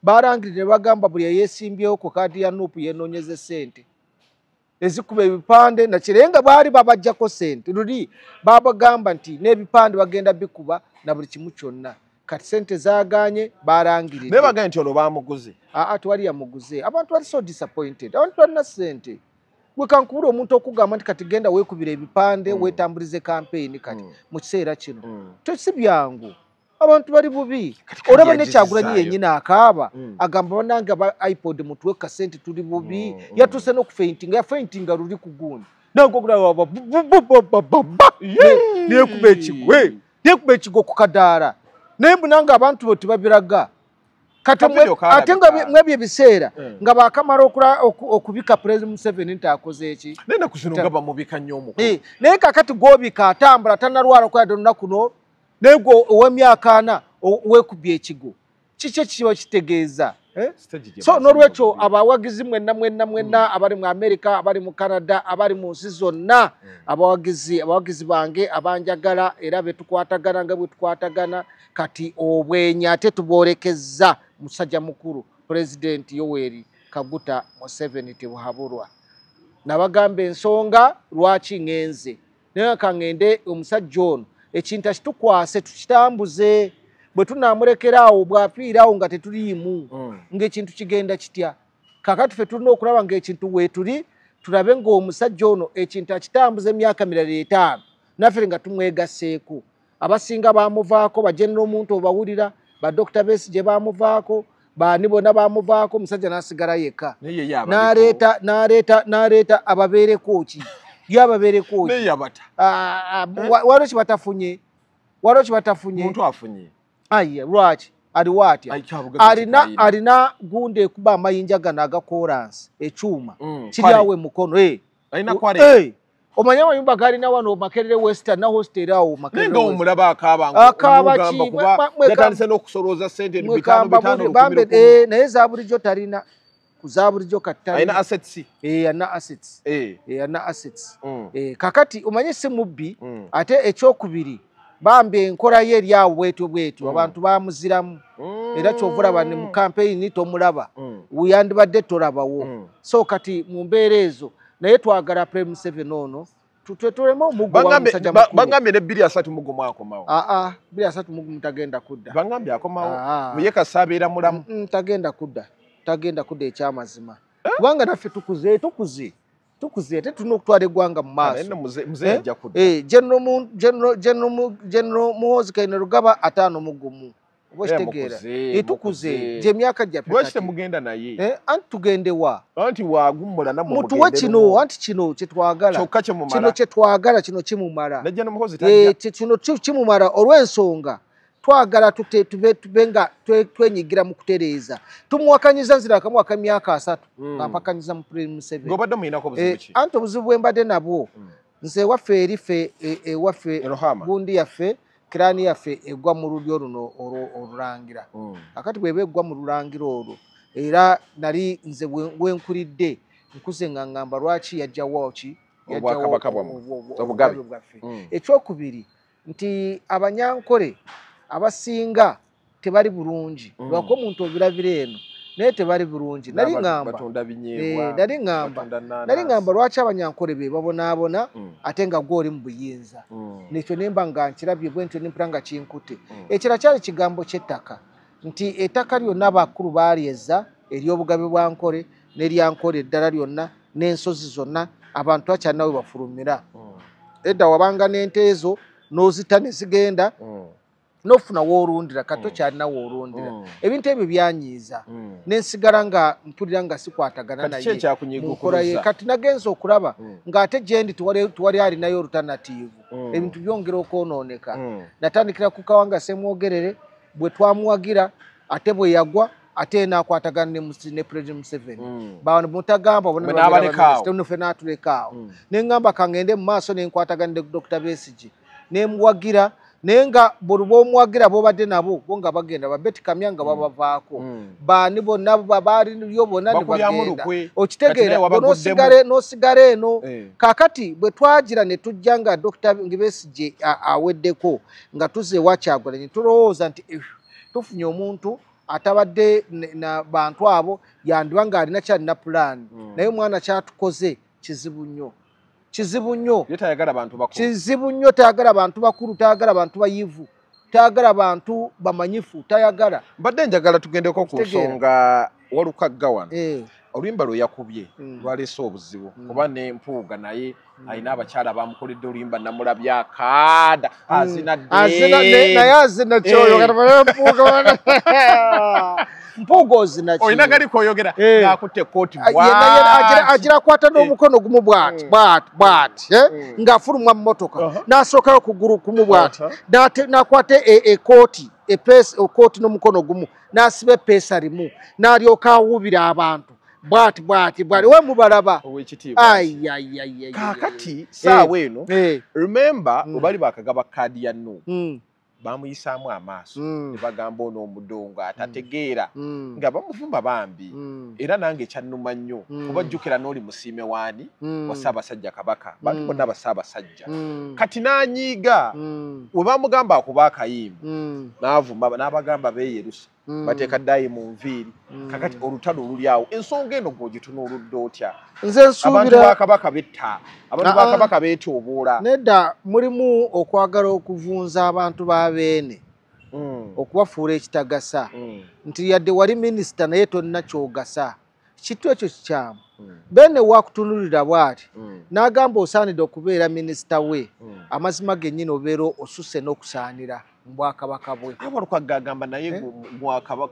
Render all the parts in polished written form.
Balangiridde bagamba buli eyeesimbyewo ku kaadi ya NUP yenoonyeze ssente ezikuba ebipande nakirenga baali babajjako ssente luli babagamba nti n'ebipande bagenda bikuba na buli kimu kyonna. Kati ssente zaagaanye balangiridde. Naye bagambye nti ono baamuguze. Aa, tewali yamuguze. Abantu bali so disappointed. Abantu balina ssente. Gwe kankubula omuntu okugamba nti kati genda weekubira ebipande weetambulize campaign kati mu kiseera kino. Si byangu. Abantu bali bubi. Olaba ne Kyagulanyi yennyini akaaba agamba bannange aba iPod mutuwe kasente tuli bubi. Yatuuse n'okufeintinga, yafeintinga luli ku gundi. Nekuba ekigwo, nekuba ekigwo ku kadaala. Naye munange abantu bo tebabiraga. Kati ate nga mwebyo ebiseera nga baakamala okubika President Museveni nti akoze eki. Naye ennaku zino nga bamubika nnyo omukulu. Naye kaakati gw'obika atambula tannalwala okweyadde olunaku n'olwo. Naye gwe ow'emyaka 40 weekubye ekigo. Kiki ekiba kitegeeza? So n'olwekyo abawagizi mwenna mwenna mwenna abali mu America, abali mu Canada, abali mu nsi zonna, abawagizi bange abanjagala era betukwatagana nga bwe tukwatagana, kati obwenya ate tubwolekezza musajja mukulu President Yoweri Kaguta Museveni Tibuhaburwa. Nabagamba ensonga lwaki ngenze. Naye ka ngende omusajja ono ekintu akitukwase tukitambuze. Bwe tunaamulekera awo bw'afiira awo nga tetuliimu ng'ekintu kigenda kitya. Kaakati ffe tulina okulaba ng'ekintu weetuli tulabe ng'omusajja ono ekintu akitambuza emyaka mirala 5 naffe nga tumwegasseeko. Abasinga baamuvaako, ba General Muntu obawulira, ba Dr. Besigye baamuvaako, baani bonna baamuvaako, omusajja n'asigala yekka. N'aleeta ababeereko ki? Ye ababeereko ki? Waliwo kye batafunye? Waliwo kye batafunye? Muntu afunye. Aye, lwaki? Aliwo atya? Alina gundi ekuba amayinja gano agakoolansi, ekyuma. Kiri awo emukono. Omanye amayumba galina wano Makerere Western na hostel awo Makerere. Naye ng'omulaba akaaba ng'omugamba kuba yatandise n'okusolooza ssente 5 5 10 naye za bulijjo talina. Ku za bulijjo kati talina. Alina assets. Alina assets. Alina assets. Kakati omanye si mubbi ate ekyokubiri bambi enkola ye eri awo bwetyo bwetyo abantu bamuziramu. Era ky'ova olaba ne mu campaign tomulaba. Yandibadde tolabawo. So kati mu mbeera ezo naye twagala President Museveni ono tutwetulemu omuggo wa musajja mukulu. Bangambye ne 2031 akomawo. Aa, 2031 tagenda kudda. Bangambye akomawo. Ye kasaabeera mulamu. Tagenda kudda. Tagenda kudda ekyamazima. Kubanga naffe tukuze tukuze ate tulina okutwala eggwanga mu maaso. Muzeeyi ajja kudda. General Muhoozi Kainerugaba 51. Oba okitegeera. Tukuze gy'emyaka gyaffe. Lwaki temugenda naye? Anti tugende wa? Anti wagummula nammwe mugende. Mutuwe kino, anti kino kye twagala. Kyokka kyemumala. Kino kye twagala, kino kimumala. Ne General Muhoozi tajja. Kino kimumala olw'ensonga twagala tube nga twenyigira mu kutereeza. Tumuwakanyiza nzira akamuwaka emyaka 3 ng'ampakanyiza mu President Museveni. Ng'obadde muyinako buzibu ki? Anti obuzibu bwe mbadde nabwo nze ewaffe eri ffe ewaffe gundi yaffe kirani yaffe egwa mu lulyo luno olulangira. Akati bw'eba egwa mu lulangira olwo era nali nze wenkulidde nkuze nga ngamba lwaki yajjawo ki? Obwakabaka bwammwe, obugabe bwaffe. Ekyokubiri nti Abanyankole abasinga tebali bulungi. Lwako omuntu obirabira eno naye tebali bulungi. Nali ngamba lwaki Abanyankole be babonaabona ate nga gwe oli mu buyinza. Nekyo ne mba nga nkirabye bwe ntyo ne mpulira nga kinkute. Ekirala kyali kigambo ky'ettaka nti ettaka lyonna abakulu baalyezza ery'obugabe bwa Nkole n'erya Nkole eddala lyonna n'ensozi zonna abantu bakyalina we bafulumira. Edda wabanga n'ente ezo n'ozita ne zigenda n'ofuna w'olundira kati tokyalina w'olundira. Ebintu ebyo byanyiiza ne nsigala nga mpulira nga sikwatagana naye mu nkola ye. Kati nagenze okulaba ng'ate gye ndi tewali alinayo alternative. Ebintu byongera okwonooneka. Natandikira ku Kawanga Ssemwogerere bwe twamuwagira ate bwe yagwa ate n'akwatagana ne President Museveni. Bano mutagamba bonna ffe n'atuleka awo. Ne ŋŋamba ka ŋŋende mu maaso ne nkwatagana ne Dr. Besigye ne muwagira. Naye nga buli bw'omuwagira b'obadde nabo bo nga bagenda ba Betty Kamya nga babavaako. Baani bonna baaliyo bonna ne bagenda. Okitegeera n'osigala eno. Kaakati bwe twagira ne tujja nga Dr. Besigye aweddeko nga tuzze ewa Kyagulanyi tulowooza nti tufunye omuntu atabadde na bantu abo yandiba ng'alina kyalina pulaani. Naye omwana kyatukoze kizibu nnyo. Kizibu nnyo. Tayagala bantu bakulu. Kizibu nnyo, tayagala bantu bakulu, tayagala bantu bayivu, tayagala bantu bamanyifu, tayagala. Mbadde njagala tugendeko ku nsonga Walukagga wano. Oluyimba lwe yakubye lwaleese obuzibu kuba ne Mpuuga naye alina abakyala bamukoledde oluyimba namulabya akaada azina naye azina kyoyo Mpuuga Mpuuga ozina ki olina gali koyogera ng'akutte ekkooti agira akwata n'omukono gumu bw'ati bw'ati bw'ati ng'afulumwa mu mmotoka n'asookayo okugulu kumu bw'ati n'akwata ekkooti ekooti n'omukono gumu n'asiba epeesa limu n'alyoka awuubira abantu bwati bwati bwati we mubalaba. Kaakati saawa eno remember bwe bali bakagaba kaadi ya NUP bamuyisaamu amaaso ne bagamba ono omudongo atategeera nga bamuvuma bambi. Era nange kyannuma nnyo kuba jjukira n'oli musiime waani wa Ssaabasajja Kabaka, bantu bonna Bassaabasajja. Kati n'anyiiga we bamugamba akuba akayimba n'avuma n'abagamba beeyerusa bateeka ddayi mu nviiri. Kakati olutalo luli awo, ensonga eno gw'ogitunuuludde otya? Nze nsuubira abantu ba Kabaka betta, abantu ba Kabaka beetyoboola. Nedda, mulimu okwagala okuvunza abantu ba Beene okubafuula ekitagasa nti yadde wali minisita naye tonna kyogasa. Kitu ekyo kikyamu. Beene wakutunulira bw'ati n'agamba osaanidde okubeera minisita we, amazima gennyini obeera osuse n'okusaanira mu bwakabaka bwe. Walukagga agamba naye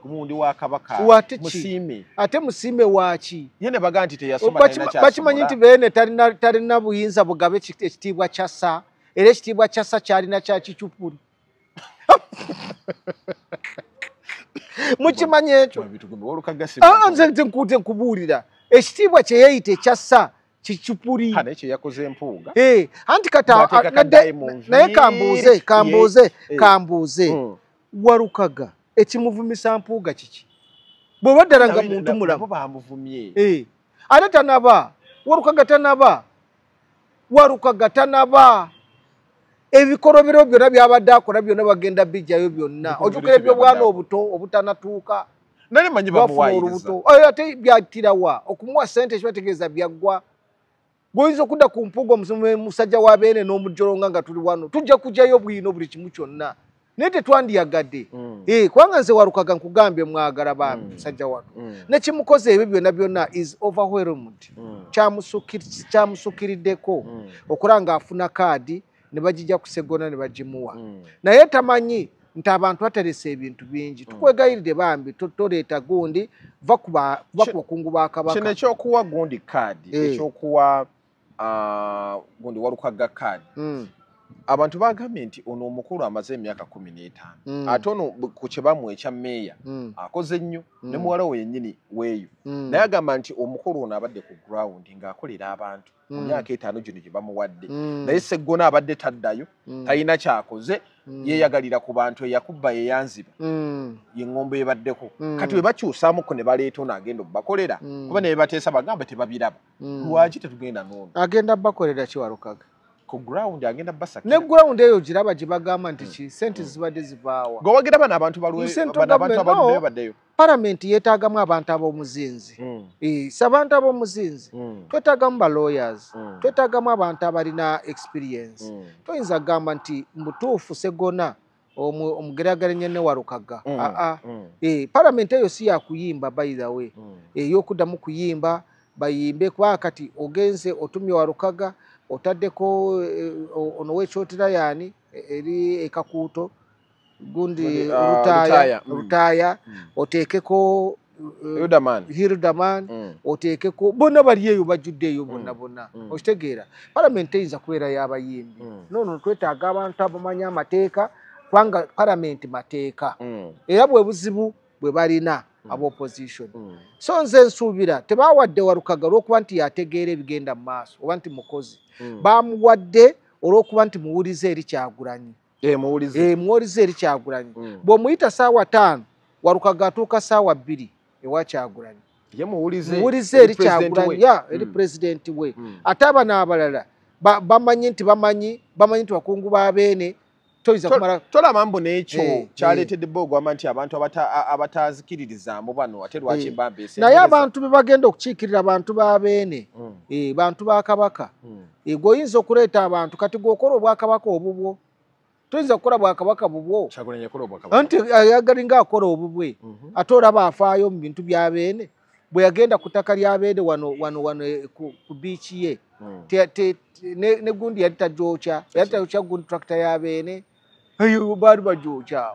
mundi wa Kabaka Musiime. Ate Musiime waaki? Ye ne bagamba nti teyasoma talina ky'asobola. Bakimanyi nti Beene talina buyinza bugabe ekitiibwa kya Ssa, era ekitiibwa kya Ssa kyalina kya kicupuli. Mukimanyi ekyo? Nze nkuute nkubuulira ekitiibwa kye yeeyita ekya Ssa kicupuli. Yakoze Mpuuga. Anti kata naye kambuuze kambuuze kambuuze Walukaga ekimuvumisa Mpuuga kiki? Bw'oba ddala nga muntu mulamu bamuvumye. Ate tanaba, Walukaga tanaba, Walukaga tanaba. Ebikolobero byonna byabadde akola byonna bagenda bijjayo byonna. Ojjukira eby'obwana obuto obutanatuuka. Nali manyi bamuwaayiriza. Ate byattirawa okumuwa ssente kibategeeza byaggwa. Bw'oyinza okudda ku Mpuuga musajja wa Beene n'omujolonga nga tuli wano, tujja kujjayo bwino buli kimu kyonna. Naye tetwandiyagadde. Kubanga nze Walukaga nkugambye mwagala bambi musajja wano. Nekimukoze ebyo byonna byonna is overwhelmed. Kyamusukiriddeko okulaba ng'afuna kaadi ne bagijja ku Ssegona ne bagimuwa. Naye tamanyi nti abantu baterese ebintu bingi. Tukwegayirire bambi toleeta gundi va ku bakungu ba Kabaka. Kino ekyokuwa gundi kaadi, ekyokuwa gundi Walukagga kaadi. Abantu bagambye nti ono omukulu amaze emyaka 15 ate ono ku kye bamuwa ekya mmeeya akoze nnyo ne muwala we yennyini weeyo. Naye agamba nti omukulu ono abadde ku ground ng'akolera abantu mu myaka 5 gino gye bamuwadde. Naye Sseggona abadde taddayo, talina kyakoze, yeeyagalira ku bantu, eyakubba yeyanziba ye ŋŋombe ebaddeko. Kati bwe bakyusaamuko ne baleeta ono agenda obbakolera kuba ne bebateesa bagamba tebabiraba. Lwaki tetugenda n'ono? Agenda bbakolera ki Walukaga? Ku ground agenda basakira. Ne ground eyo giraba gye bagamba nti ki sente zibadde zivaawa. Gwe wagira bano abantu balwe baddeyo. Palamenti yeetaagamu abantu ab'omuzinzi. Si abantu ab'omuzinzi. Twetaagamu ba lawyers. Twetaagamu abantu abalina experience. Toyinza kugamba nti mutuufu Ssegona omugeraageranye ne Walukaga. Palamenti eyo si yakuyimba by the way. Ey'okuddamu kuyimba bayimbe kuba kati ogenze otumye Walukaga otaddeko ono w'ekyotera yaani eri ekakuuto gundi Lutaaya oteekeko Hilderman oteekeko bonna bali eyo bajjudde eyo bonna bonna okitegeera. Palamenti eyinza kubeera y'abayimbi. Noono twetaaga abantu abamanyi amateeka kubanga palamenti mateeka era bwe buzibu bwe balina aba opposition. So nze nsuubira tebawadde Walukaga olw'okuba nti yategeera ebigenda mu maaso oba nti mukozi. Bamuwadde olw'okuba nti muwulize eri Kyagulanyi. Muwulize eri Kyagulanyi. Bw'omuyita ssaawa 5 Walukaga atuuka ssaawa 2 ewa Kyagulanyi. Muwulize eri Kyagulanyi eri pulezidenti we. Ate abano abalala bamanyi nti bamanyi nti bakungu ba Beene Toyinza kumala tolaba mbu n'ekyo kyaleetedde bo ogamba nti abantu abatazikiririzaamu bano ate lwaki mbambeese. Naye abantu be bagenda okukiikirira abantu ba Beene, bantu ba Kabaka. Gwe oyinza okuleeta abantu kati gweokola obwakabaka obubwo, toyinza kukola bwakabaka bubwo. Anti ayagalinga akola obubwe, ate olaba afaayo mu bintu bya Beene. Bwe yagenda ku ttaka lya Beene wano wano wano ku biiki ye, ne gundi yali tajokya, yali tajokya gundi tractor ya Beene baali bajokya.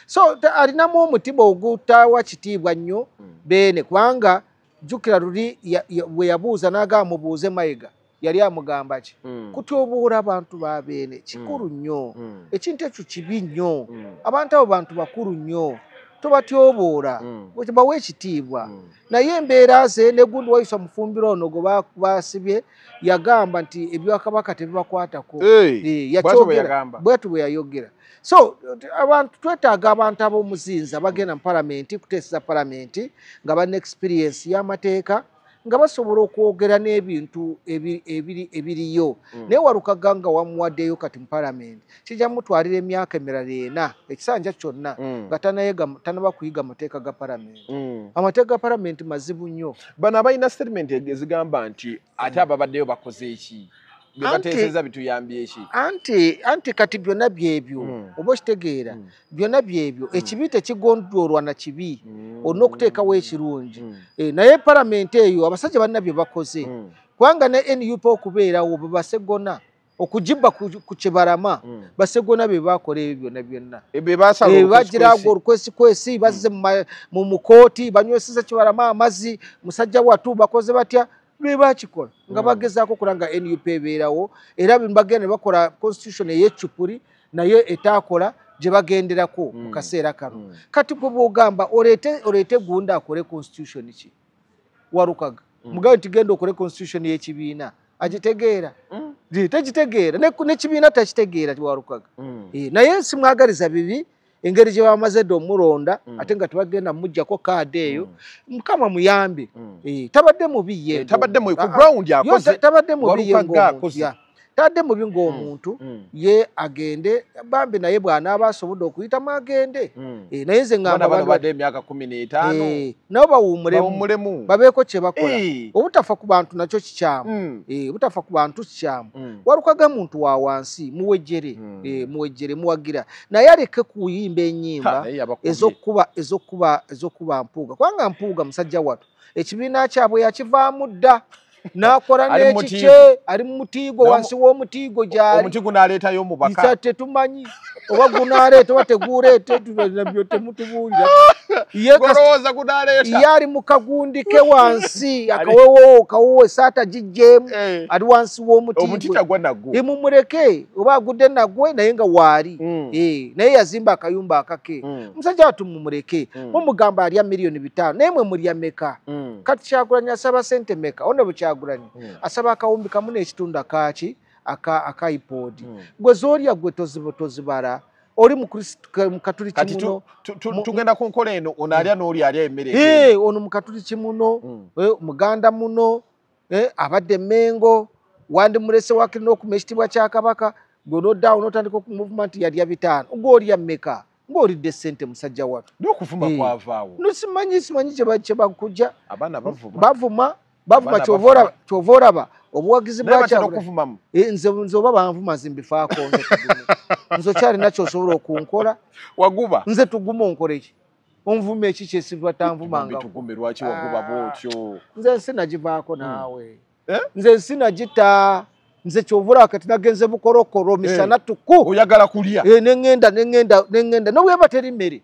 So alinamu omutima ogutawa kitiibwa nnyo Beene, kubanga jjukira luli bwe yabuuza n'agamba mubuuze Mayiga, yali amugamba ki? Kutyoboora abantu ba Beene kikulu nnyo, ekintu ekyo kibi nnyo. Abantu abo bantu bakulu nnyo, tobatyoboora, bawe ekitiibwa. Naye embeera ze ne gundi wayisa mufumbiro ono gwe basibye yagamba nti ebyakabaka tebibakwatako, bwatu bwe yayogera. So abantu twetaaga abantu ab'omuzinza bagenda mu palamenti kuteeseza palamenti nga balina experience y'amateeka, nga basobola okwogera n'ebintu ebiriyo. Naye Walukaga nga wamuwaddeyo kati mu palamenti, kijja mutwalira emyaka emirala 4, ekisanja kyonna nga tanaba kuyiga amateeka ga palamenti. Amateeka ga palamenti mazibu nnyo. Bano abalina statement ezigamba nti ate ababaddeyo bakoze eki, bebateeseza bituyambye eki? Anti kati byonna byebyo, oba okitegeera, byonna byebyo. Ekibi tekigondoolwa na kibi, olina okuteekawo ekirungi. Naye palamenti eyo abasajja balina bye bakoze, kubanga ne NUP okubeerawo bwe Basegona okugibba ku Kibarama, Basegona be bakola ebyo byonna byonna, bagiraga olukwesikwesi, bazze mu mukooti, banyweseza Kibarama amazzi, musajja watu bakoze batya, be bakikola nga bagezaako okulanga NUP ebeerawo. Era bagenda ne bakola constitution ey'eccupuli naye etaakola gye bagenderako mu kaseera kano. Kati gwe bw'ogamba oleete gunda akole constitution ki, Walukaga mugabe nti genda okole constitution y'ekibiina, agitegeera? Tagitegeera, n'ekibiina takitegeera Walukaga. Naye simwagaliza bibi engeri gye bamaze dde omulonda, ate nga tebagenda mujjako kaadi eyo. Mukama muyambe. Tabadde mubi ye, tabadde mubi ku ground akoze, tabadde mubi ye ng'omuntu, tabadde mubi ng'omuntu ye, agende bambi. Naye bw'anaaba asobodde okuyitamu agende. Naye nze ngamba badde emyaka 15 nabo bawummulemu, babeeko kye bakola. Obutafa ku bantu nakyo kikyamu, obutafa ku bantu kikyamu. Walukaga muntu wa wansi, muwejjere, muwejjere, muwagira, naye aleke kuyimba ennyimba ez'okkuba Mpuuga, kubanga Mpuuga musajja watu ekibiina kyabwe yakivaamu dda n'akola n'ekikye, ali mu mutiigo, wansi w'omutiigo gyali. Omuti gunaaleetayo omubaka tetumanyi oba gunaaleeta oba teguuleete, nabyo temutubuulira. Ye ali mu kagundi ke wansi, akawewo kawowo esaata giggyemu, ali wansi w'omutiigo, mumuleke oba agudde nagwe, naye nga waali. Naye yazimba akayumba akake, musajja watu mumuleke. Mumugamba alya 5,000,000, naye mwe mulya meka? Kati Kyagulanyi asaba sente meka? Ono bwe Kyagulanyi asaba 1.5 akaki aka iPod, gwe z'olya gwe tozibala, oli mukatuliki muno. Tugenda ku nkola eno, ono alya n'oli alya emmere. Ono mukatuliki muno, muganda muno, abadde Mengo, wandimulese wakiri n'okuma ekitiibwa kya Kabaka, gwe n'oddaawo n'otandika okumuvuma nti yalya 5, gw'olya mmeka? Ng'olidde ssente musajja watu. N'okuvuma kwavaawo. No simanyi kye bakujja. Abaana bavuma. Bavuma kyova olaba obuwagizi bwa Kyagulanyi. Nze oba banvuma nze mbifaako, nze tugume. Nze okyalina ky'osobola okunkola. Waguba. Nze tugume onkole ki? Onvuma eki kyesiva tanvumanga. Tugume lwaki waguba bw'otyo? Nze nsi nagivaako naawe. Nze nsi nagita. Nze kyova olaba kati nagenze bukorokoro misana tuku. Oyagala kulya. Nengenda. Nobweba teri mmere.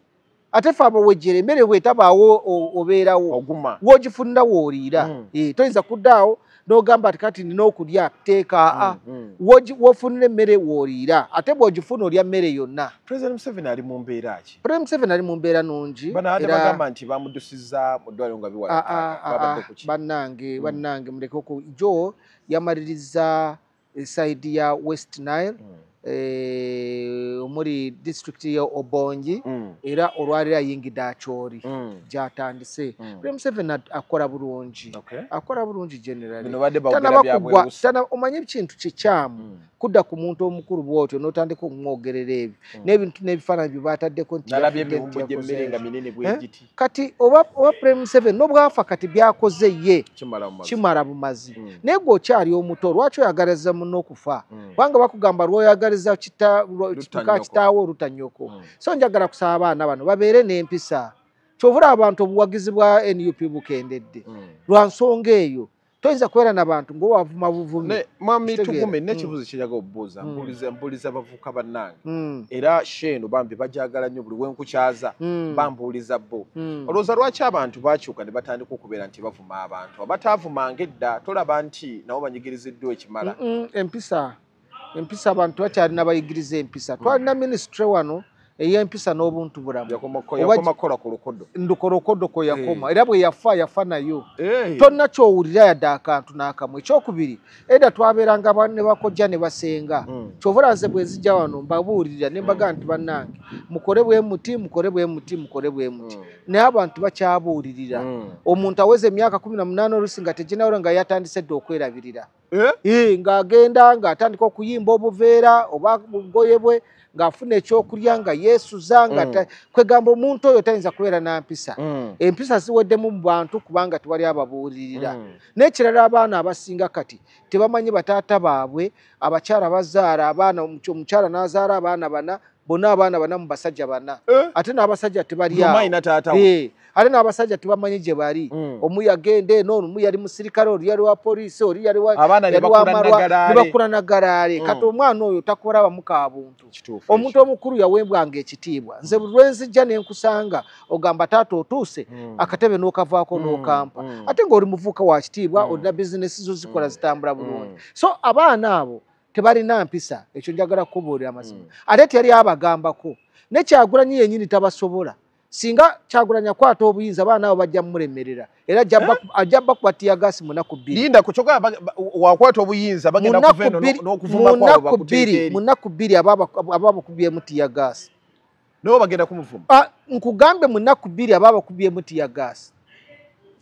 Ate ffe abawejjere emmere bw'etabaawo obeerawo. W'ogifunira w'oliira. Toyinza kuddaawo n'ogamba ati kati nina okulya teeka. W'ofunira emmere w'oliira. Ate bw'ogifuna olya mmere yonna. President Museveni ali mu mbeera ki? President Museveni ali mu mbeera nnungi. Bano ate bagamba nti bamuddusizza mu ddwaliro nga biwala. Babadde ku ki? Bannange muleke jo yamaliriza side ya West Nile. Omuli district ya Obongi era olwalira ayingidde Acholi gyatandise. Museveni akola bulungi, akola bulungi generally. Omanye ekintu kikyamu kudda ku muntu omukulu bw'otyo n'otandika okumwogerera ebyo n'ebintu n'ebifaananyi bye bataddeko nti kati oba President Museveni n'obwafa kati byakoze ye kimala bumazi. Naye gwe okyali omuto lwaki oyagaliza munno okufa? Kubanga bakugamba lw'oyagaliza kitaawo oluta nnyoko. So njagala kusaba abaana bano babeere n'empisa. Kyovula abantu obuwagizi bwa NUP bukendedde lwa nsonga eyo. Toyinza kubeera n'abantu ng'owavuma buvumi. Mwami Tugume, n'ekibuuzo kyenjagala okubuuza, mbuuliza abavubuka bannange era sheeno bambi bajagala nnyo buli wenkukyaza bambuuliza bo. Olowooza lwaki abantu bakyuka ne batandika okubeera nti bavuma abantu abataavumanga edda? Tolaba nti nabo banyigiriziddwa ekimala? Empisa, empisa abantu bakyalina bayigiriza empisa. Twalina minisitule wano ey'empisa n'obuntu bulamu. Yakoma kukola ku lukodo. Ndukolokodo kwe yakoma. Era bwe yafa yafa nayo. Tonna ky'owulira yadde akantu n'akamu. Ekyokubiri, edda twabeeranga ne bakojja ne basenga. Kyova nze bwe nzija wano mbabuulirira ne mbaga nti bannange mukole bwe muti, mukole bwe muti, mukole bwe muti. Naye abantu bakyabuulirira. Omuntu aweza emyaka 18 oluusi nga teginawera nga yatandise dda okwerabirira. Ng'agenda ng'atandika okuyimba obuveera oba bugoye bwe ng'afuna ekyokulya nga yeesuza nga kwegamba omuntu oyo tayinza kubeera na mpisa. Empisa ziweddemu mu bantu kubanga tewali ababuulirira. N'ekirala abaana abasinga kati tebamanyi bataata baabwe, abakyala bazaala abaana, omukyala n'azaala abaana bana, bonna abaana bana mu basajja bana. Ate n'abasajja tebali awo. Ate n'abasajja tebamanyi gye bali. Omu yagenda eno, omu yali musirikale, oli yali wa poliisi, oli yali wa ne bakula nagalaale. Kati omwana oyo takulabamu ka buntu. Omuntu omukulu yaweebwanga ekitiibwa. Nze buli lwe nzijja ne nkusanga ogamba taata otuuse, akatebe n'okavaako n'okampa. Ate ng'oli muvubuka wa kitiibwa, olina bizinesi zo zikola zitambula bulungi. So abaana abo tebalina mpisa, ekyo njagala kukubuulira amazima. Ate teyali abagambako. Ne Kyagulanyi yennyini tabasobola. Singa Kyagulanyi akwata obuyinza abaana abo bajja mmulemerera. Era ajja bakuba teargas mu nnaku bbiri. Linda ku kyogamba wakwata obuyinza bagenda kuva eno n'okuvuma kwabwe bakuteeka eri. Mu nnaku bbiri ababakubyemu teargas. Nabo bagenda kumuvuma. Nkugambe mu nnaku bbiri ababakubyemu teargas.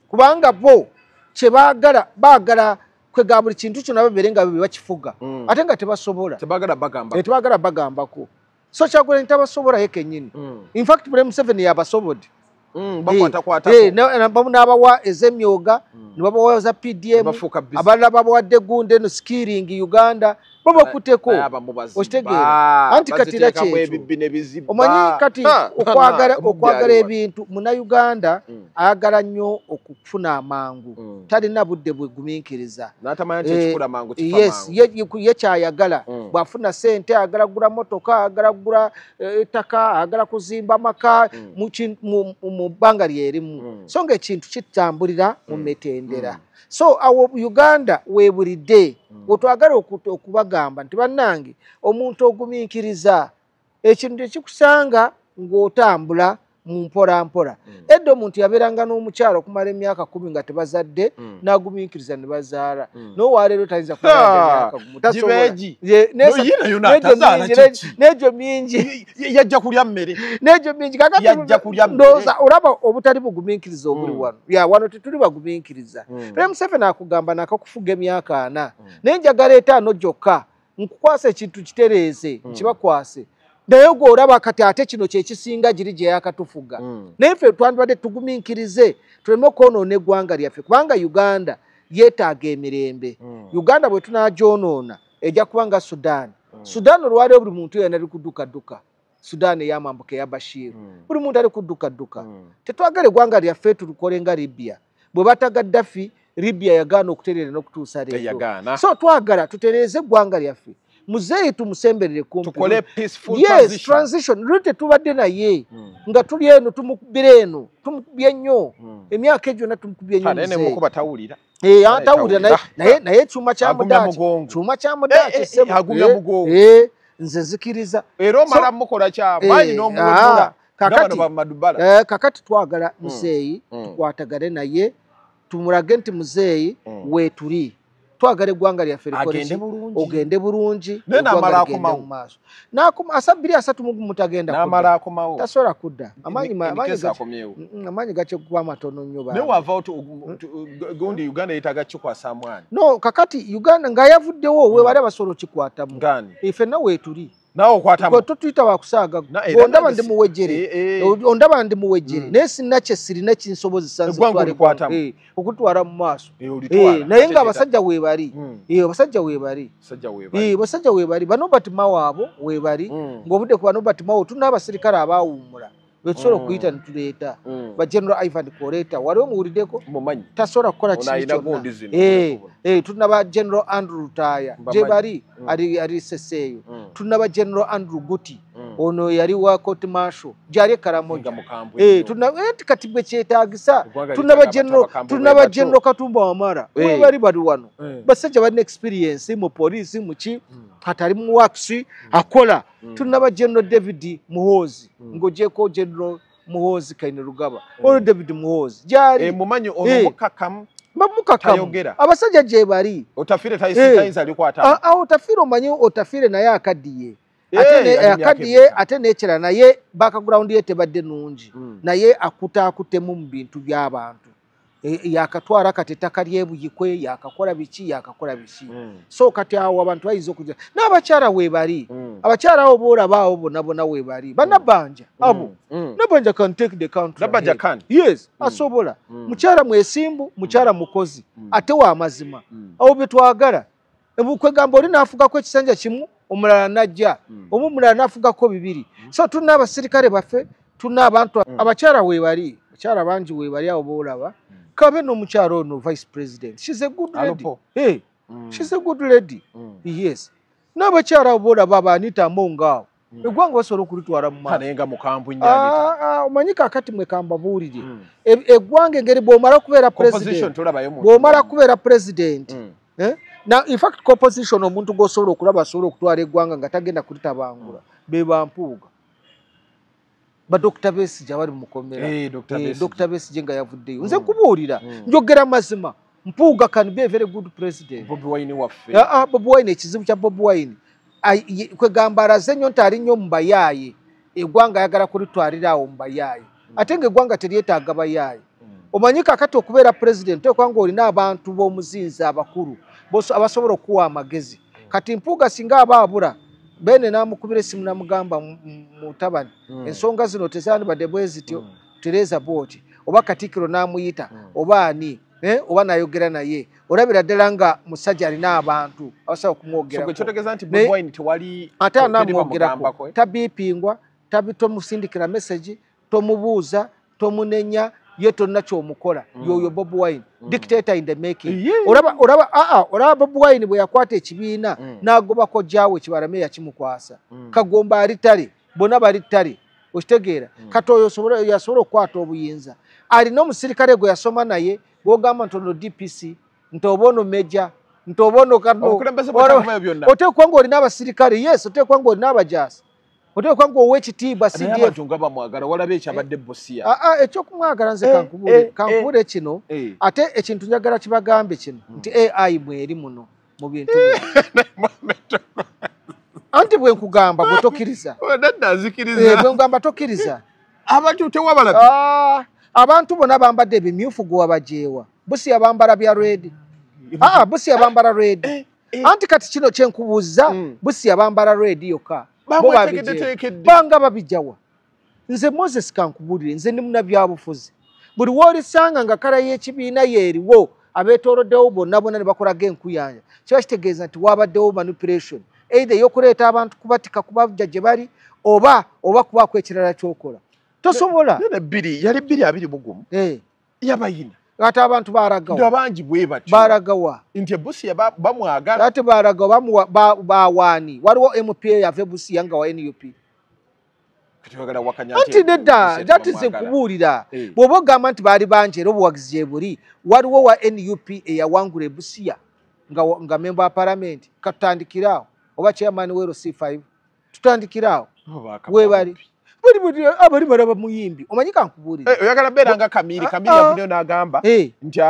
Kubanga bo kye baagala, baagala kwega buli kintu kyonna babeere nga bakifuga. Ate nga tebasobola. Tebaagala bagambako. Tebaagala bagambako. So Kyagulanyi tabasobola ye kennyini. In fact, President Museveni yabasobodde. N'abawa ez'emyoga, ne babawa za PDM, abalala babawadde gundi eno skilling Uganda, babakuteko. Okitegeera. Anti kati era kyekyo. Omanyi kati okwagala ebintu, Munnayuganda ayagala nnyo okufuna amangu. Talina budde bwegumiikiriza. Yes, ye kyayagala. Bw'afuna ssente ayagala kugula mmotoka, ayagala kugula ettaka, ayagala kuzimba amaka mu bbanga lyerimu. So ng'ekintu kitambulira mu mitendera. So awo Uganda weebulidde. Wetwagala okubagamba nti bannange omuntu ogumiikiriza ekintu tekikusanga ng'otambula mu mpola mpola. Edda omuntu yabeeranga n'omukyala okumala emyaka 10 nga tebazadde, n'agumiikiriza ne bazaala. N'owaleero tayinza kumala emyaka 10. Tasobola. N'egyo mingi. Yajja kulya mmere. N'egyo mingi. Yajja kulya mmere. Ndowooza olaba obutali bugumiikiriza obuli wano. Ya wano tetuli bagumiikiriza. President Museveni akugamba nakakufuga emyaka 4. Naye njagala 5 gyokka nkukwasa ekintu kitereeze, nkibakwase. Naye gw'olaba kati ate kino kye kisinga giri gye yakatufuga. Naye ffe twandibadde tugumiikirize tuleme okwonoona eggwanga lyaffe kubanga Uganda yeetaaga emirembe. Uganda bwe tunaagyonoona ejja kuba nga Sudan. Sudan olwaleero buli muntu yenna ali kuddukadduka. Sudan ey'amambuka eya Bashir. Buli muntu ali kuddukadduka. Tetwagala eggwanga lyaffe tulikole nga Libya. Bwe batta Gaddafi, Libya yagaana okutereera n'okutuusa leero. So twagala tutereeze eggwanga lyaffe. Muzeeyi tumusemberere kumpi. Tukole peaceful transition. Transition. Luli tetubadde naye nga tuli eno tumukubira eno, tumukubye nnyo. Emyaka egyo gyonna tumukubye nnyo muzeeyi. Naye mukuba tawulira. Atawulira naye kyuma kya mudaaki. Kyuma kya mudaaki. Agumya mugongo. Nze nzikiriza. Era omala mukola kyamaanyi n'omuwemula. Kakati twagala muzeeyi tukwatagane naye tumulage nti muzeeyi weetuli. Twagala eggwanga lyaffe ogende bulungi, eggwanga ligende mu maaso. Asa 231 tagenda n'amala akomawo, tasobola kudda. Amaanyi gakyekuba matono nnyo. Naye wava gundi Uganda yeetaaga kikwasa mwana. No, kakati Uganda nga yavuddewo webali abasobola okikwatamu. Ffenna weetuli. Nawe okwatamu. Totuyita wakusaaga. Ondaba ndi muwejjere. Ondaba ndi muwejjere. Naye sinna kye sirina kinsobozesa nze okutwala mu maaso. Naye nga abasajja weebali. Abasajja weebali. Abasajja weebali. Ba Norbert Mao abo weebali. Ng'obudde ku ba Norbert Mao tulina abasirikale abaawummula. Betusobola okuyita ne tuleeta. Ba General Ivan Koleta wali omuwuliddeko? Tasobola kukola kintu kyonna. Tulina ba General Andrew Lutaaya gye bali ali Seseeyo. Tulina ba General Andrew Guti ono yali wa court martial gyali e Karamoja. Kati bwe kyetaagisa tulina ba General Katumba Wamala webali bali wano. Basajja balina experience mu poliisi muki kati ali mu works akola. Tulina ba General David Muhoozi ng'ogyeko General Muhoozi Kainerugaba ono David Muhoozi gyali. Mumanyi ono mukakamu. Mukakamu abasajja gye bali. Otafiire tayinza alikwata. Otafiire omanyi Otafiire naye akaddiye. Ate ate n'ekirala naye background ye tebadde nnungi. Naye akutaakutemu mu bintu by'abantu. Yakatwala kati ettaka ly'ebuyikwe, yakakola biki, yakakola biki. So kati awo abantu bayinza okujja. N'abakyala weebali. Abakyala abo boolaba abo bonna bonna weebali. Bannabbanja abo. Nabbanja can take the country. Nabbanja can. Yes, asobola. Mukyala mwesimbu, mukyala mukozi, ate wa mazima. Abo be twagala. Kwegamba oli n'afugako ekisanja kimu, omulala n'ajja. Omu omulala n'afugako bibiri. So tulina abasirikale baffe, tulina abantu abakyala weebali. Abakyala bangi weebali abo boolaba. Kabe n'omukyala ono vice president. She's a good lady. Hey, she's a good lady. Yes. N'abakyala abo boolaba ba Anita Among awo. Eggwanga basobola okulitwala mu maaso. Naye nga mukambwe nnyo Anita. Omanyi kaakati mwe kambabuulire. Eggwanga engeri bw'omala kubeera president. Bw'omala kubeera president. Now, in fact, composition omuntu gw'osobola okulaba asobola okutwala eggwanga nga tagenda kulitabangula. Be ba Mpuuga. Ba Dr. Besigye abali mu mukomera. Dr. Besigye nga yavuddeyo. Nze nkubuulira, njogera mazima. Mpuuga can be a very good president. Bobi Wine waffe. Bobi Wine, ekizibu kya Bobi Wine. Kwegamba alaze nnyo nti ali nnyo mu bayaaye. Eggwanga ayagala kulitwalira awo mu bayaaye. Ate ng'eggwanga teryetaaga bayaaye. Omanyi kaakati okubeera president oteekwa ng'olina abantu b'omuzinzi abakulu abasobola okuwa amagezi. Kati Mpuuga singa aba abula, Bene n'amukubira essimu n'amugamba mutabani, ensonga zino tezandibadde bwe zityo, tereeza bw'oti. Oba Katikkiro n'amuyita, oba ani, oba n'ayogera naye. Olabira ddala nga musajja alina abantu abasobola okumwogerako. Kyotegeeza nti Bobi Wine tewali ate anamwogerako, tabiipingwa, tomusindikira message, tomubuuza, tomunenya, ye tonna ky'omukola. Yoyo Bobi Wine, dictator in the making. Olaba Bobi Wine bwe yakwata ekibiina n'agobako jjaawe Kibalame yakimukwasa. Kagomba ali ttale, bonna bali ttale, okitegeera. Kati oyo yasobola okukwata obuyinza. Alina omusirikale gwe yasoma naye gw'ogamba nti ono DPC, nti oba ono Major, nti oba ono Kano. Oteekwa ng'olina abasirikale, yes, oteekwa ng'olina abajaasi. Oteekwa ng'ow'ekitiibwa CDF. Abantu nga bamwagala, walaba ekyabadde Busia. Ekyokumwagala nze kankubuule kino, ate ekintu njagala kibagambe kino, nti AI mweri muno mu bintu bino. Anti bwe nkugamba gwe tokkiriza. Nedda nzikiriza. Bwe nkugamba tokkiriza. Abantu tewabalabi. Abantu bonna bambadde ebimyufu gwe wabajeewa. Busia bambala bya red. Busia bambala red. Anti kati kino kye nkubuuza, Busia bambala red yokka. Banga babijjawa. Nze Moses kankubuulire, nze ndi munnabyabufuzi. Buli w'olisanga nga kala y'ekibiina yeeriwo abeetooloddewo bonna bonna ne bakolaga enkuyanja, kiba kitegeeza nti wabaddewo manipulation, either ey'okuleeta abantu kubatika kubajja gye bali oba kubaako ekirala ky'okola. Tosobola. Yali 2021. Yabayina. Ate abantu baragawa. Abangi bwe batyo. Baragawa. Nti Busia bamwagala. Ate baragawa bawaani. Waliwo MPA yava Busia nga wa NUP. Anti nedda, that is nkubuulira. Bw'oba ogamba nti baali bangi era obuwagizi gye buli, waliwo wa NUP eyawangula e Busia nga member wa parliament. Katutandikire awo. Oba chairman wa LC5. Tutandikire awo. Weebali. Abali balaba muyimbi. Omanyi kankubuulire. Oyagala beera nga Kamiri, Kamiri yavuddeyo n'agamba nti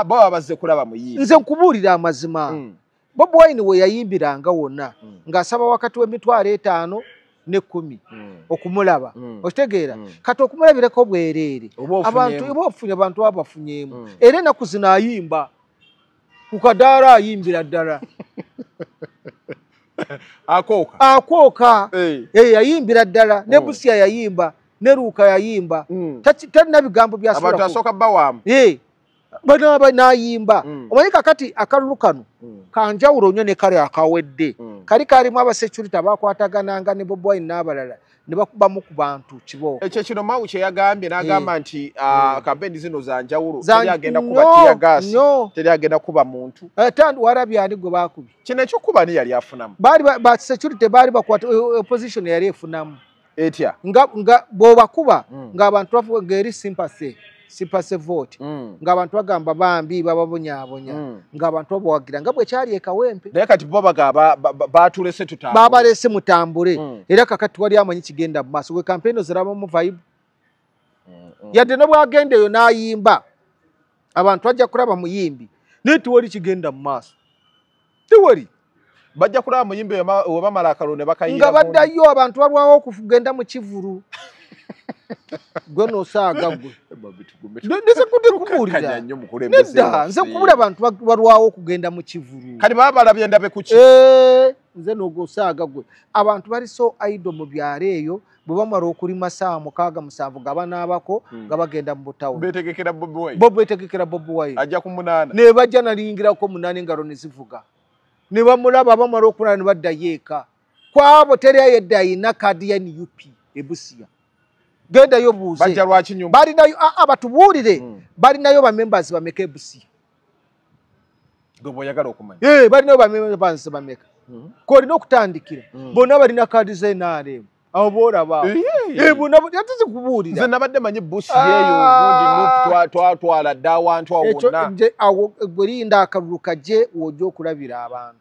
bo bazze kulaba muyimbi. Nze nkubuulira amazima. Bobi Wine we yayimbiranga wonna ng'asaba wakati w'emitwalo 5 ne 10 okumulaba. Okitegeera? Kati okumulabirako bwereere. Abantu oba ofunye abantu abafunyeemu. Era ennaku zino ayimba. Ku kadaala ayimbira ddala. Akooka. Akooka. Yayimbira ddala. Ne Busia yayimba. Ne Luuka yayimba. Talina bigambo by'asobola. Abantu asooka bawaamu. Bano n'ayimba. Omanyi kakati akalulu kano kanjawulo nnyo ne kale akawedde. Kali kalimu abasecurity abakwatagananga ne Bobi Wine n'abalala ne bakubamu ku bantu kibooko. Ekyo kino Mao kye yagambye n'agamba nti kampeni zino za njawulo, teri agenda kuba tear gas, teri agenda kuba muntu. Walabye ani gwe baakubye? Kino ekyokuba ani yali afunamu? Baali ba security baali bakwata opposition yali efunamu. Etya? Nga bw'obakuba ng'abantu bafuga ng'eri sympathy. Sympathy vote. Ng'abantu bagamba bambi bababonyaabonya. Ng'abantu babawagira nga bwe kyali e Kawempe. Naye kati bo bagamba baatulese tutambule. Babalese mutambule. Era kakati wali amanyi kigenda mu maaso. Gwe campaign ozirabamu vibe. Yadde ne bw'agenda eyo n'ayimba, abantu bajja kulaba muyimbi. Naye tewali kigenda mu maaso. Tewali. Bajja kulaba muyimbi we bamala akalulu ne bakayira. Nga baddayo abantu balwawo okugenda mu kivulu. Gwe n'osaaga gwe. Nze kubuulira. Nedda, nze kubuulira abantu balwawo okugenda mu kivulu. Kati baba balabye ndabe ku ki? Nze n'ogosaaga gwe. Abantu bali so idle mu byalo eyo, bwe bamala okulima ssaawa 6 7 nga banaabako nga bagenda mu butawuni. Beetegekera Bobi Wine. Bo beetegekera Bobi Wine. Ajja ku 8. Ne bajja nalingirako 8 engalo ne zivuga. Ne bamulaba bamala okulaba ne baddayo eka. Kwabo teri ayedde ayina kaadi ya NUP e Busia. Gendayo buuze. Bajja lwaki nyumba? Balinayo batubuulire. Balinayo ba members bameka e Busia. Gwe bw'oyagala okumanya. Balinayo ba members bameka. K'olina okutandikira. Bonna balina kaadi za NRM. Awo b'olaba. Bonna ate zikubuulira. Nze nabadde manyi Busia eyo gundi NUP twatwala dda awantu awo wonna. Ekyo awo gwe linda akalulu kajje w'ojja okulabira abantu.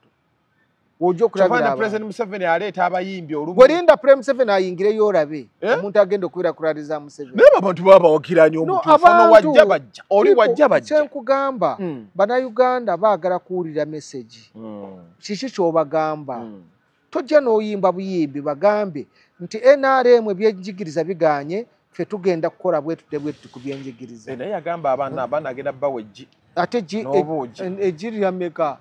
Ojja okulabira abantu. President Museveni aleeta abayimbi olumu. Gwe linda President Museveni ayingireyo olabe. Omuntu agenda okubeera ku rally za Museveni. Naye abantu baba bawagira nnyo omutuufu. Ono wajja bajja. Oli wajja bajja. Kye nkugamba, Bannayuganda baagala kuwulira message. Kiki ky'obagamba? Tojja n'oyimba buyimbi bagambe nti NRM ebyenjigiriza bigaanye, ffe tugenda kukola bwe tutyo bwe tuti ku byenjigiriza. Naye yagamba abaana agenda bawa eggi. Ate eggi lya mmeka?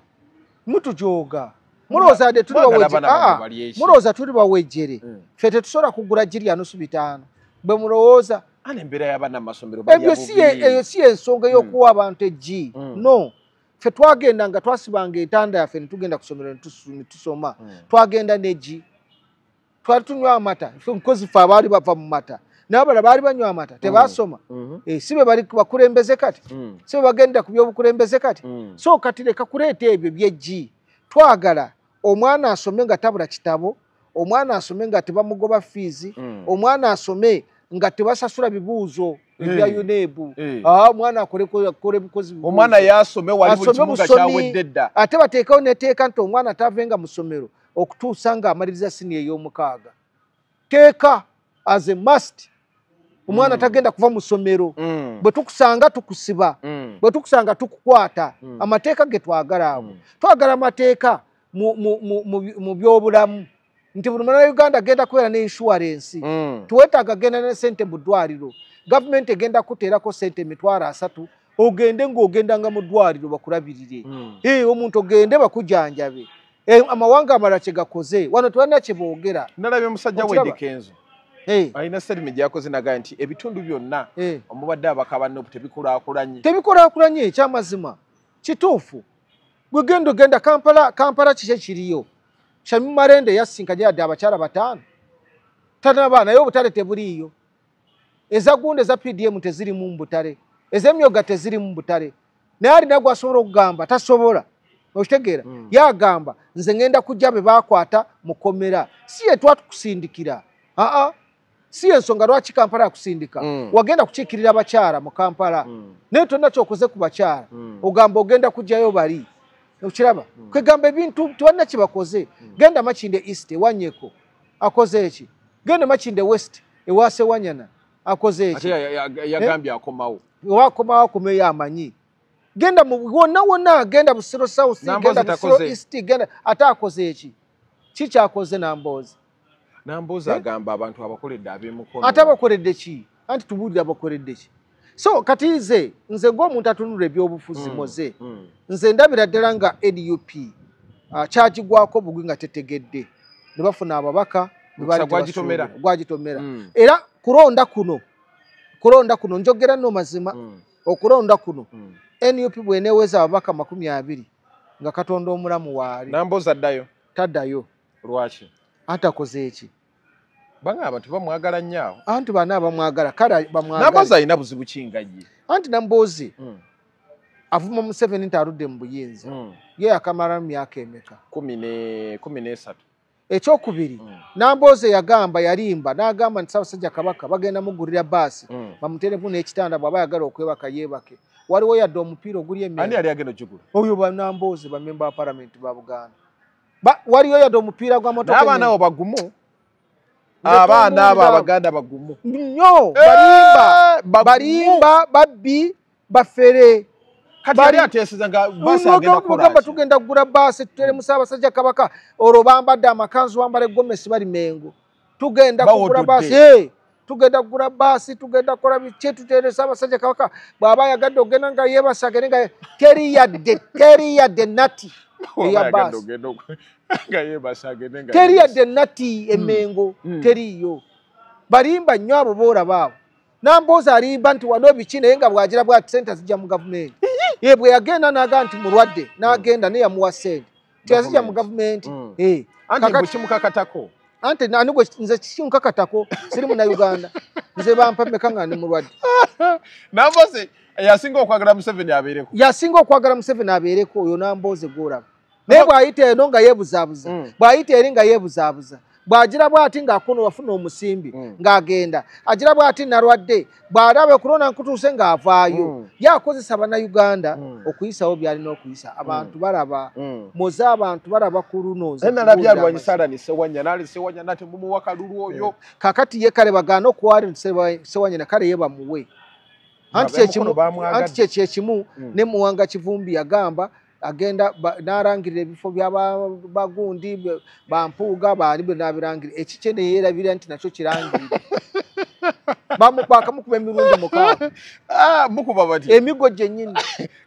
Mutujooga. Mulowooza tuli bawejjere. Mulowooza tuli bawejjere. Ffe tetusobola kugula ggi lya 5.5. Bwe mulowooza. Embeera y'abaana mu masomero balya bubi. Eyo si ensonga ey'okuwa abantu eggi. No. Ffe twagenda nga twasibanga entanda yaffe ne tugenda ku ssomero ne tusoma. Twagenda n'eggi. Twali tunywa amata. Ffe nkozi ffe abaali bava mu mata. N'abalala baali banywa amata tebaasoma. Si be bali bakulembeze kati. Si be bagenda ku by'obukulembeze kati. So kati leka kuleeta ebyo by'eggi. Twagala omwana asome nga tabula kitabo, omwana asome nga tebamugoba fiizi, omwana asome nga tebasasula bibuuzo ebya UNEB. Omwana akole bukozi. Omwana yasome wali buli kimu nga kyawedde dda. Ate bateekawo n'etteeka nti omwana tavenga mu ssomero okutuusa ng'amaliriza siniya ey'omukaaga. Teeka as a must. Omwana tagenda kuva mu ssomero. Bwe tukusanga tukusiba. Bwe tukusanga tukukwata. Amateeka ge twagala ago. Twagala amateeka mu byobulamu. Nti buli munnayuganda agenda kubeera ne insurance. Tuwetaaga genda ne ssente mu ddwaliro. Gavumenti egenda kuteerako ssente 30,000 ogende ng'ogendanga mu ddwaliro bakulabirire. Omuntu ogende bakujanjabe. Amawanga amalala kye gakoze. Wano tewalina kye boogera. Nalabye musajja we Eddy Kenzo. Alina statement gyakoze n'agamba nti ebitundu byonna omubadde abaka ba NUP tebikulaakulanye. Tebikulaakulanye ekyamazima. Kituufu. Gwe genda ogenda Kampala, Kampala kiki ekiriyo? Shamim Malende yasinkanye yadde abakyala 5. Tanaba naye obutale tebuliiyo. Eza gundi eza PDM tezirimu mu butale. Ez'emyoga tezirimu mu butale. Naye alina gw'asobola okugamba tasobola. Okitegeera? Yagamba nze ngenda kujja be baakwata mu kkomera. Si ye twatukusindikira. Si ensonga lwaki Kampala akusindika. Wagenda kukiikirira abakyala mu Kampala. Naye tonna ky'okoze ku bakyala. Ogamba ogenda kujjayo bali. Okiraba? Kwegamba ebintu tewalina kye bakoze. Genda Makindye East ewanyeko. Akoze eki? Genda Makindye West. Ewa Sewanyana akoze eki? Ate yagambye akomawo. Wakomawo akomeyo amanyi. Genda mu wonna wonna, genda Busiro South, genda Busiro East, genda ate akoze eki? Ki kyakoze Nambooze? Nambooze agamba abantu abakoledde ab'emukono. Ate abakoledde ki? Anti tubuulire abakoledde ki? So kati nze ng'omuntu atunula ebyobufuzi moze, nze ndabira ddala nga NUP kyagigwako bugwi nga tetegedde. Ne bafuna ababaka gwagitomera. Era kulonda kuno njogera nno mazima, okulonda kuno NUP bw'eneeweza ababaka 20 nga Katonda omulamu waali. Nambooze addayo? Taddayo. Lwaki? Anti akoze eki? Banga abantu bamwagala nnyo awo. Anti bana bamwagala, kale bamwagala. Nambooze alina buzibu ki nga ye? Anti Nambooze avuma Museveni nti aludde mu buyinza. Ye yakamala mu myaka emeka? 13. Ekyokubiri, Nambooze yagamba, yalimba, n'agamba nti Ssaabasajja Kabaka bagenda mugulira baasi, bamuteeremu n'ekitanda bw'aba ayagala okwebaka yeebake. Waliwo yadde omupiira oguli emmere. Ani yali agenda okugula? Oyo ba Nambooze, bammemba ba palamenti ba Buganda. Waliyo yadde omupiira gwa motoka. N'abaana abo bagumu. Abaana abo Abaganda bagumu. Nnyo, balimba, balimba, babbi, bafere. Kati yali ateeseza nga baasi agenda kukola ki? Tugenda kugula baasi tuteremu Ssaabasajja Kabaka, olwo bambadde amakanzu, bambala egomesi, bali Mengo. Tugenda kugula baasi, tugenda kugula baasi, tugenda kukola biki, tutere Ssaabasajja Kabaka. Bw'aba ayagadde ogenda nga yeebase, agende nga teri yadde nati eya baasi. Teri yadde nati emengo, teriiyo. Balimba nnyo abo boolaba abo. Nambooze alimba nti wano biki, naye nga bw'agira bw'ati ssente zijja mu gavumenti. Ye bwe yagenda n'agamba nti mulwadde, n'agenda naye yamuwa ssente. Teyazijja mu gavumenti. Anti bwe kimukakatako. Anti ani gwe nze kinkakatako, siri Munnayuganda. Nze bampa mmeka nga ndi mulwadde. Nambooze yasinga okwagala Museveni abeereko. Yasinga okwagala Museveni abeereko oyo Nambooze gw'olaba. Naye bw'ayita eno nga yeebuzaabuza, bw'ayita eri nga yeebuzaabuza, bw'agira bw'ati ng'akono wafuna omusimbi ng'agenda, agira bw'ati nalwadde, bw'alaba okulonda nkutuuse ng'avaayo. Ye akozesa Bannayuganda okuyisawo by'alina okuyisa. Abantu balaba, moze abantu balaba ku luno. Nalabye alwanyisa Allan Ssewanyana, Allan Ssewanyana temumuwa kalulu oyo. Kaakati ye kale bagaana okuwa Allan Ssewanyana, kale ye bamuwe. Anti kye kimu ne Muwanga Kivumbi yagamba agenda n'arangirira ebifo bya bagundi bampuuga baali bwe n'abirangirira, ekikye ne yeerabira nti nakyo kirangirire. Bakamukuba emirundi 6. Mukuba bati? Emigo gyennyini.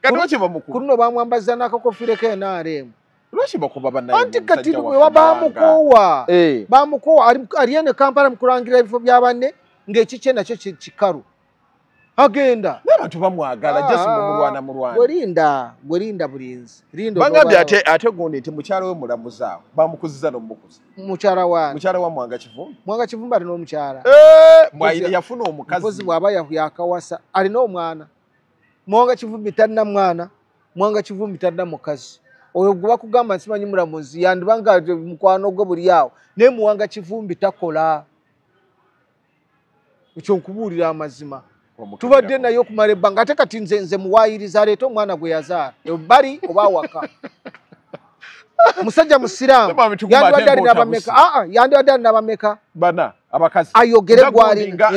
Kati lwaki bamukuba? Ku luno bamwambaza n'akakofiire ke NRM. Lwaki bakuba bannaye? Anti kati bamukoowa. Bamukoowa, ali eno Kampala mu kulangira ebifo bya banne ng'ekikye nakyo kikalu. Agenda. N'abantu bamwagala, just mumulwana mulwana. Gwerinda bulinzi. Bangambye ate gundi nti mukyala we mulamuzi awo, bamukuziza n'omukuza. Mukyala wa? Mukyala wa Muwanga Kivumbi. Muwanga Kivumbi alina omukyala. Yafuna omukazi. Mpozi bw'aba yakawasa, alina omwana. Muwanga Kivumbi talina mwana, Muwanga Kivumbi talina mukazi. Oyo gwe bakugamba nsimanyi mulamuzi, yandiba nga mukwano gwe buli awo. Naye Muwanga Kivumbi takola. Ekyo nkubuulira amazima. Tubadde naye okumala ebbanga, ate kati nze muwaayiriza aleete omwana gwe yazaala ebbali oba awaka. Musajja musiraamu yandibadde alina bameka? Yandibadde alina bameka? Bana abakazi. Ayogere gw'alina.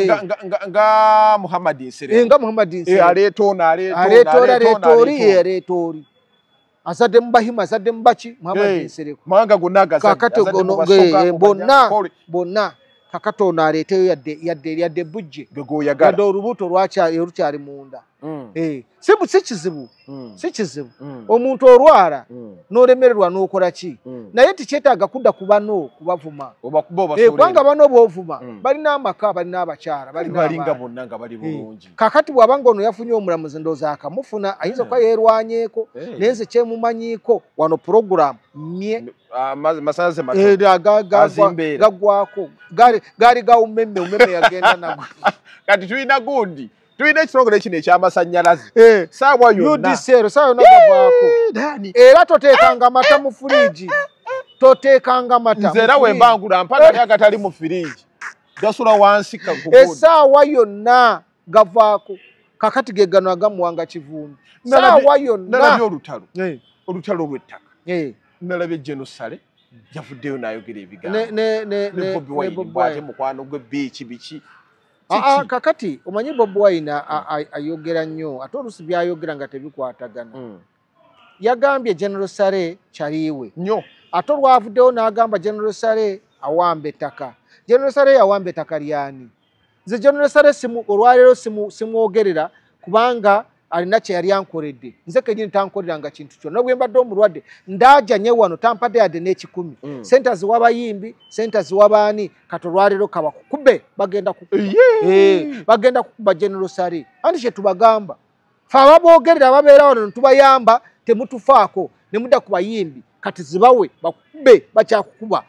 Nga Muhammad Nsereko. Nga Muhammad Nsereko. Aleeta ono, aleeta oli, aleeta oli. Azadde mu Bahima, azadde mu baki, Muhammad Nsereko. Mawanga gonna agazadde, azadde mu Basoga, bonna, bonna. Kakati ono aleeteyo yadde bujje, yadde olubuto olukyali munda. Si kizibu, si kizibu. Omuntu olwala n'olemererwa n'okola ki? Naye tikyetaaga kudda ku bano kubavuma. Kubanga bano b'ovuma balina amaka, balina abakyala, balinga bonna nga bali bulungi. Kakati bw'abanga ono yafunye omulamuzi, ndowooza akamufuna, ayinza okuba yeerwanyeeko, naye nze kyemumanyiiko wano puroguramu mye gagwako gaali gawumemme, umemme yagenda nago. Kati tulina gundi, tulina ekitongole kino eky'amasannyalaze. Saawa yonna. UDCL, saawa yonna gavaako. Era toteekanga mata mu firiigi. Toteekanga mata. Nze era we mbangula mpa naye agatali mu firiigi. Gasula wansi kagugundi. Essaawa yonna gavaako. Kakati ge gano aga Muwanga Kivumbi. Saawa yonna. Nalabye olutalo. Olutalo lw'ettaka. Nalabye General Saleh. Yavuddeyo n'ayogera ebigambo ne Bobi Wine bw'ate mukwano gwe biki biki. Kakati omanyi Bobi Wine ayogera nnyo ate oluusi by'ayogera nga tebikwatagana. Yagambye General Saleh kyaliwe nnyo ate olwavuddeyo n'agamba General Saleh awamba ettaka. General Saleh yawamba ettaka lyani? Nze General Saleh olwaleero simwogerera kubanga alina kye yali ankoledde. Nze kennyini tankoleranga kintu kyonna. Bwe mbadde omulwadde ndaajanye wano tampadde yadde n'ekikumi. Sente ziwa bayimbi, sente ziwa baani, kati olwaleero kabakukube bagenda kukuba. Bagenda kukuba General Saleh. Anti kye tubagamba fe ababoogerera babeera wano ne tubayamba temutufaako ne mudda ku bayimbi kati zibawe bakukube bakyakukuba.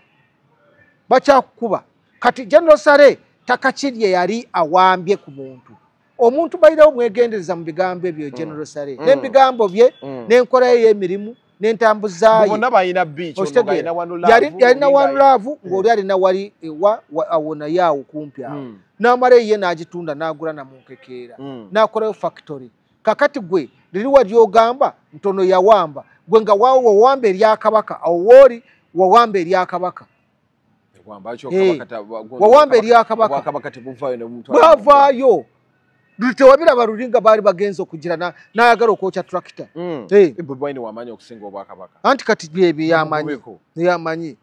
Bakyakukuba. Kati General Saleh ttaka ki lye yali awambye ku muntu? Omuntu balirawo mwegendereza mu bigambo ebyo General Saleh. N'ebigambo bye n'enkola ye y'emirimu n'entambuzaayo. Bonna balina beach, ono alina One Love. Yalina One Love ng'oli alina wali ewa awo naye awo kumpi awo. N'amala ye n'agitunda n'agula na munkekeera. N'akolayo factory. Kakati gwe liriwa ly'ogamba ntono yawamba. Gwe nga wawamba erya Kabaka awo wooli wawamba erya Kabaka. Wawamba erya Kabaka. Bwavaayo. Tewabiraba luli nga baali bagenze okugira n'ayagala okwokya tractor. Bobi Wine wamanyi okusinga Obwakabaka. Anti kati byebyo yamanyi.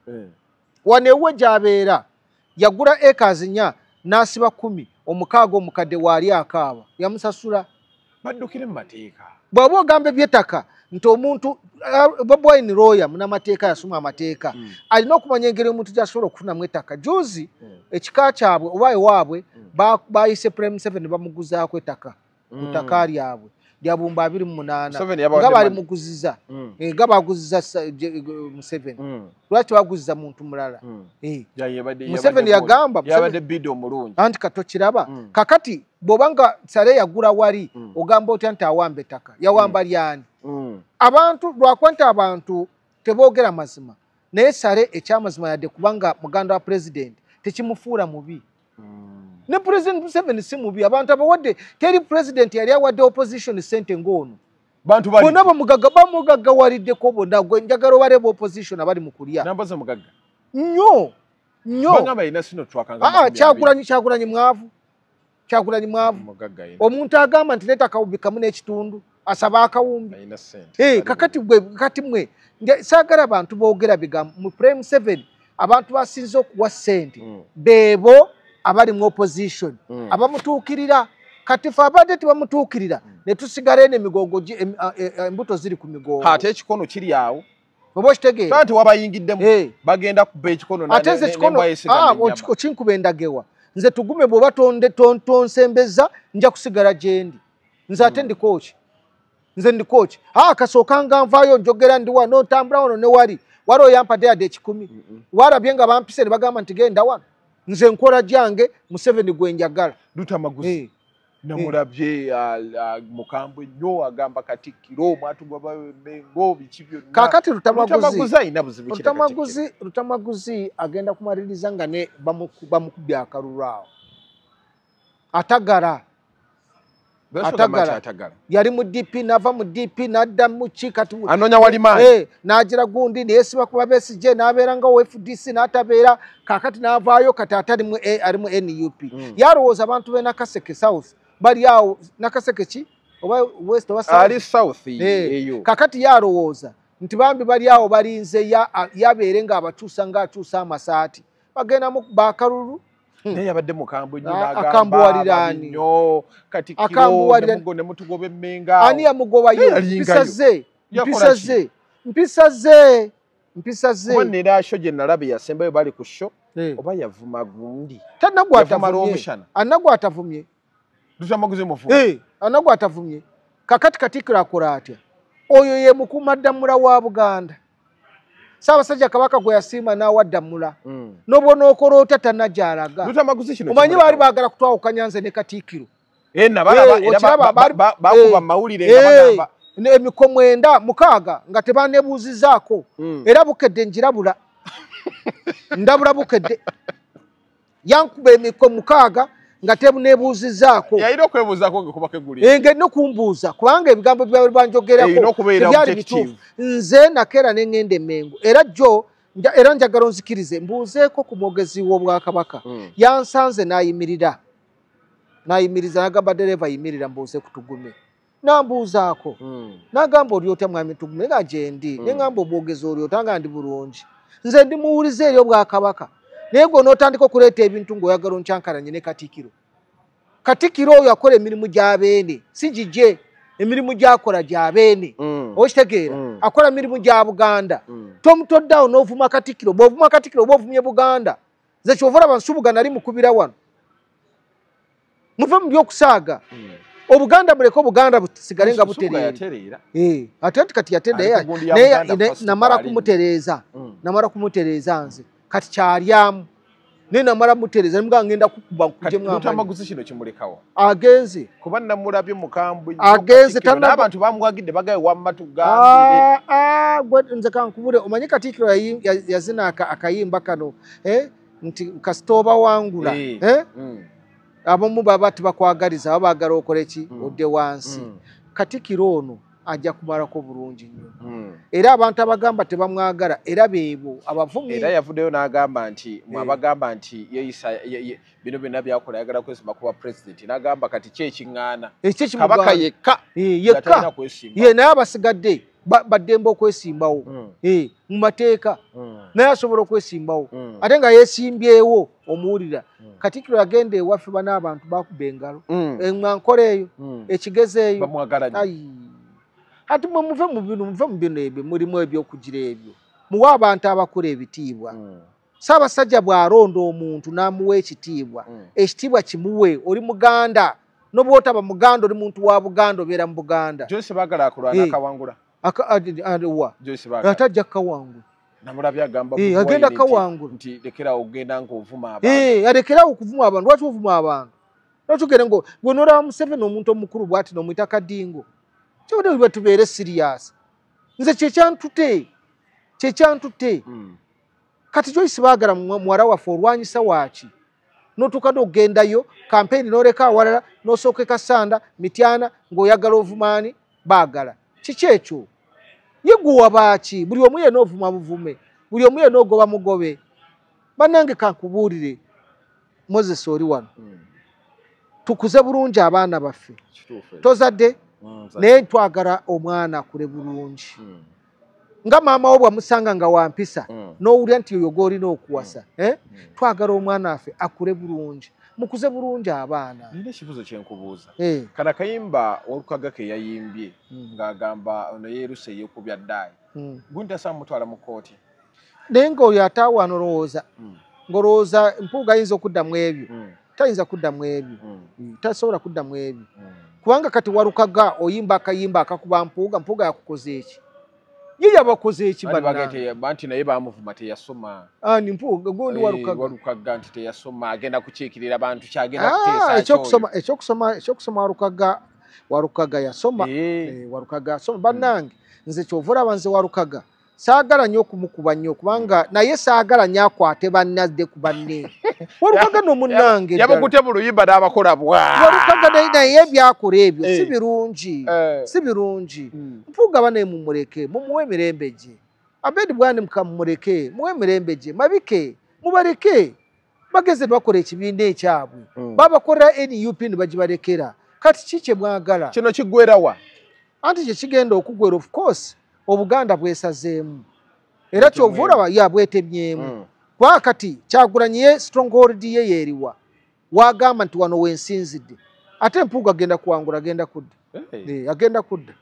Wano ewuwe gy'abeera yagula acres 4 n'asiba 10 omukaaga omukadde waali akaaba yamusasula. Baddukire mu mateeka. Bw'oba ogamba eby'ettaka nti omuntu Bobi Wine lawyer munnamateeka yasoma amateeka alina okumanya engeri omuntu gy'asobola okufunamu ettaka. Juzi ekika kyabwe oba ewaabwe bayise Prime Museveni bamuguzaako ettaka ku ttaka lyabwe lya bumba 28 nga balimuguziza nga baguziza Museveni. Lwaki baguziza muntu mulala? Museveni yagamba yabadde bid omulungi. Anti kato kiraba. Kakati bw'obanga Saleh yagula wali ogamba otya nti awamba ettaka? Yawamba lyani? Abantu lwakuba nti abantu teboogera mazima naye Saleh ekyamazima yadde kubanga muganda wa pulezidenti tekimufuula mubi. Ne President Museveni si mubi. Abantu abawadde teri president yali awadde opposition sente ng'ono. Bonna bamugagawaliddeko bonna. Gwe njagala obaleba opposition abali mu kulya. Nambaza mugagga. Nnyo nnyo. Bagamba alina Sinotruk nga Kyagulanyi mwavu. Kyagulanyi mwavu. Omuntu agamba nti leeta akawumbi kamu n'ekitundu asaba akawumbi. Kakati gwe kati mwe saagala abantu boogera bigambo mu Prime Museveni abantu basinze okuwa ssente beebo abali mu opposition abamutuukirira. Kati fe abadde tebamutuukirira ne tusigala eno emigongo embuto ziri ku migongo. Ate ekikono kiri awo. Oba okitegeera? Anti wabayingiddemu bagenda kuba ekikono. Ate nze ekikono kinkuba endagewa. Nze tugume bw'oba tonsembeza nja kusigala gye ndi. Nze ate ndi kooki. Nze ndi kooki. Kasooka nga nvaayo njogera ndi wano ntambula wano ne wali. Wali oyampadde yadde 10. Walabye nga bampise ne bagamba nti genda wano. Nze nkola gyange Museveni gwe njagala. Lutamaguzi namulabye mukambwe nnyo agamba Katikkiro mwatugwa Mengo biki byonna. Kakati Lutamaguzi alina buzibu ki? Lutamaguzi agenda kumaliriza nga ne bamukubye akalulu awo. Atagala. Atagala. Yali mu DP n'ava mu DP n'adda mu ki kati anoonya wali maanyi. N'agira gundi neesiba ku Besigye n'abeera nga FDC n'atabeera kakati n'avaayo kati atali mu ali mu NUP. Yalowooza abantu b'e Nakaseke South bali awo. Nakaseke ki oba West oba South? Ali South eyo. Kakati yalowooza nti bambi bali awo balinze yabeere ng'abakyusa ng'akyusa amasaati bagenda mu akalulu. Naye yabadde mukambwe nnyo n'agamba nnyo Katikkiro ne mutugoba emmenga. Ani yamugobayo? Mpisa ze. Mpisa ze. Mpisa ze. Kuba nera show gye nalaba yasembayo bali ku show oba yavuma gundi. Anagwa atavumye. Lutamaguzi mufu. Anagwa atavumye. Kakati Katikkiro akola atya? Oyo ye mukuumaddamula wa Buganda. Ssaabasajja Kabaka gwe yasiima n'awa ddamula. N'obwona okola otya tannajalaga. Omanyi baali baagala kutwawukanya nze ne Katikkiro. Bakuba mawulire nga bagamba emiko 9 6 nga tebaneebuuzizaako. Era Bukedde njirabula. Ndabula Bukedde. Yankuba emiko 6 nga tebuneebuuzizaako. Yalina okwebuuzaako ng'ekubako eggulire. Ng'erina okumbuuza kubanga ebigambo byabwe banjogerako tebyali bituufu. Nze nakeera ne ŋŋenda e Mmengo era jjo Era njagala onzikirize mbuuzeeko ku mwogezi w'Obwakabaka. Yansanze n'ayimirira. N'ayimiriza n'agamba ddereeva yimirira mbuuze ku Tugume. Nambuuzaako. N'agamba oli otya mwami Tugume nga gye ndi. Ne ngamba omwogezi oli otya nga ndi bulungi. Nze ndi muwulize eri Obwakabaka. Naye gwe onootandika okuleeta ebintu ng'oyagala onkyankalanye ne Katikkiro. Katikkiro oyo akola emirimu gya Beene, si gigye. Emirimu gy'akola gya Beene. Okitegeera? Akola mirimu gya Buganda. Tomutoddeawo n'ovuma Katikkiro. Bw'ovuma Katikkiro oba ovumye Buganda. Nze ky'ova olaba Nsubuga nali mukubira wano. Muve mu by'okusaaga. Obuganda muleke Obuganda busigale nga butereera. Ate nti kati yatereera. Naye namala kumutereeza. Namala kumutereeza nze. Kati kyalyamu. Naye namala mutereeza nemugamba ngenda kukuba nkuggyemu amaanyi. Lutamaguzi kino kimulekawo. Agenze. Kuba namulabye mukambwe. Agenze n'abantu bamuwagidde bagaye wamma tugambire. Nze kankubule omanyi Katikkiro yazina akayimba kano nti kasita obawangula. Abamu baba tebakwagaliza baba baagala okole ki odde wansi. Katikkiro ono ajja kumalako bulungi nnyo. Era abantu abagamba tebamwagala era beebo abavumi. Era yavuddeyo n'agamba nti mwabagamba nti yeeyisa bino byonna byakola ayagala kwesimba kuba pulezidenti n'agamba kati ki ekiŋŋaana Kabaka yekka yekka ye naye abasigadde baddembe okwesimbawo mu mateeka naye asobola okwesimbawo ate nga yeesimbyewo omuwulira. Katikkiro yagenda ewaffe bano abantu bakuba engalo enkola eyo ekigezo eyo. Ati mwe muve mu bino, muve mu bino ebyo mulimu ebyokugira ebyo. Muwe abantu abakula ebitiibwa. Ssaabasajja bw'alonda omuntu n'amuwa ekitiibwa, ekitiibwa kimuwe. Oli Muganda, n'obwotaba Muganda oli muntu wa Buganda obeera mu Buganda. Joyce Baagala akulwana akawangula. Ate ajja kukawangula. Namulabye agamba agenda kukawangula. Nti lekerawo okugenda ng'ovuma abantu. Alekerawo okuvuma abantu. Lwaki ovuma abantu? Lwaki ogenda ngo gwe n'olaba Museveni omuntu omukulu bw'ati n'omuyita Kadingo? Kyobadde tubeere serious. Nze kyekyantute. Kyekyantute. Kati Joyce Baagala muwala waffe olwanyisa waaki? N'otuuka n'ogendayo kampeyini n'oleka awalala n'osooka e Kassanda, Mityana ng'oyagala ovumaani Baagala. Kiki ekyo? Ye gwe wabaaki? Buli omu yenna ovuma buvume. Buli omu yenna ogoba mugobe. Bannange kankubuulire Moses oli wano. Tukuze bulungi abaana baffe. Tozadde? Naye twagala omwana akule bulungi. Nga maama wo bw'amusanga nga wampisa n'owulira nti oyo gw'olina okuwasa. Twagala omwana waffe akule bulungi. Mukuze bulungi abaana. Nina ekibuuzo kye nkubuuza. Kano akayimba Walukaga ke yayimbye ng'agamba ono yeeruse yeekubya ddaayi. Gundi tasobola mutwala mu kkooti. Naye ng'oyo ataawaana olowooza ng'olowooza Mpuuga ayinza okuddamu ebyo. Tayinza kuddamu ebyo. Tasobola kuddamu ebyo. Kubanga kati Walukaga oyimba akayimba akakuba Mpuuga, Mpuuga yakukoze eki? Ye yabakoze eki bannange? Anti naye baamuvuma teyasoma. Ani Mpuuga gundi Walukaga? Walukaga nti teyasoma agenda kukiikirira abantu kyagenda kuteesa ekyokusoma ekyokusoma Walukaga Walukaga yasoma. Walukaga yasoma bannange nze ky'ova olaba nze Walukaga saagala nnyo okumukuba nnyo kubanga naye saagala nnyo akwate bannadde ku banne. Walukaga no munnange yabakute mu luyimba n'abakola bwa. Walukaga naye byakola ebyo si birungi. Si birungi. Mpuuga bane mumuleke mumuwe emirembe gye. Abedi Bwani mukamuleke muwe emirembe gye. Mabike mubaleke bageze bakola ekibiina ekyabwe. Babakolera NUP ne bagibalekera. Kati ki kye mwagala? Kino kiggwerawa? Anti kye kigenda okuggwera of course. Obuganda bwesazeemu era ky'ova olaba ya bwetemyemu. Kubanga kati Kyagulanyi ye stronghold ye yeeriwa wagamba nti wano wensinzidde ate Mpuuga agenda kuwangula agenda kudda. Agenda kudda.